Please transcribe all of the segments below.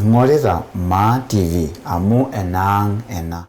Ing'orita Maa TV amu enaang' ena.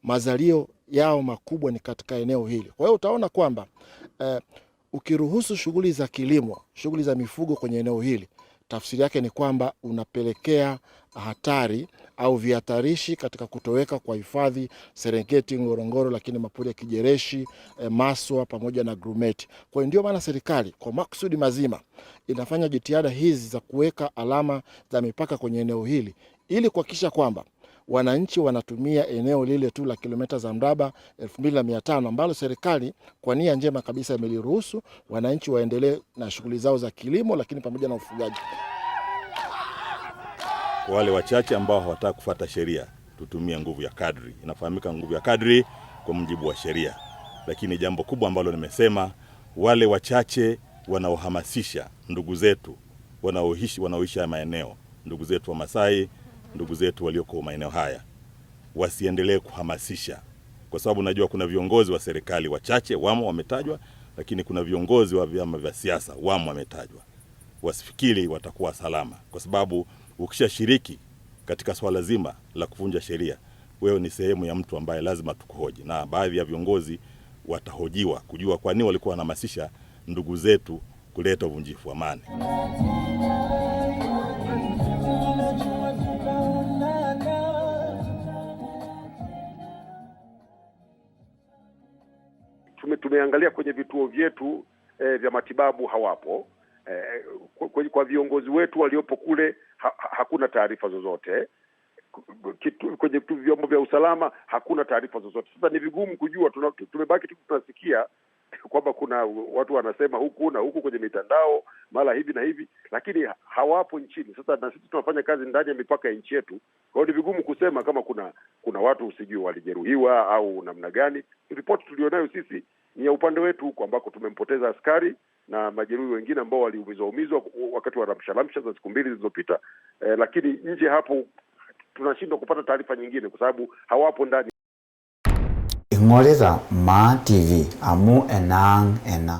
Mazalio yao makubwa ni katika eneo hili. Kwa hiyo utaona kwamba ukiruhusu shughuli za kilimo, shughuli za mifugo kwenye eneo hili, tafsiri yake ni kwamba unapelekea hatari au vihatarishi katika kutoweka kwa hifadhi Serengeti, Ngorongoro, lakini mapori ya Kijereshi, Maswa pamoja na Grumeti. Kwa hiyo ndio maana serikali kwa makusudi mazima inafanya jitihada hizi za kuweka alama za mipaka kwenye eneo hili ili kuhakikisha kwamba wananchi wanatumia eneo lile tu la kilomita za mraba 2500 ambalo serikali kwa nia njema kabisa imeliruhusu wananchi waendelee na shughuli zao za kilimo, lakini pamoja na ufugaji. Kwa wale wachache ambao hawataka kufuata sheria, tutumie nguvu ya kadri. Inafahamika nguvu ya kadri kwa mujibu wa sheria, lakini jambo kubwa ambalo nimesema, wale wachache wanaohamasisha ndugu zetu wanaoishi haya maeneo, ndugu zetu wa Masai, ndugu zetu walioko maeneo haya, wasiendelee kuhamasisha, kwa sababu najua kuna viongozi wa serikali wachache wamo wametajwa, lakini kuna viongozi wa vyama vya siasa wamo wametajwa. Wasifikiri watakuwa salama, kwa sababu ukishashiriki katika swala zima la kuvunja sheria, wewe ni sehemu ya mtu ambaye lazima tukuhoji, na baadhi ya viongozi watahojiwa kujua kwa nini walikuwa wanahamasisha ndugu zetu kuleta uvunjifu wa amani. Tumeangalia kwenye vituo vyetu vya matibabu hawapo. Kwa viongozi wetu waliopo kule hakuna taarifa zozote. Kwenye vyombo vya usalama hakuna taarifa zozote. Sasa ni vigumu kujua, tumebaki tu tunasikia kwamba kuna watu wanasema huku na huku kwenye mitandao mara hivi na hivi, lakini hawapo nchini. Sasa na sisi tunafanya kazi ndani ya mipaka ya nchi yetu, kwa hiyo ni vigumu kusema kama kuna watu sijui walijeruhiwa au namna gani. Ripoti tulionayo sisi ni ya upande wetu huko ambako tumempoteza askari na majeruhi wengine ambao waliumizwa umizwa wakati wa ramsha za siku mbili zilizopita, lakini nje hapo tunashindwa kupata taarifa nyingine kwa sababu hawapo ndani. Ing'orita Maa TV amu enaang' ena.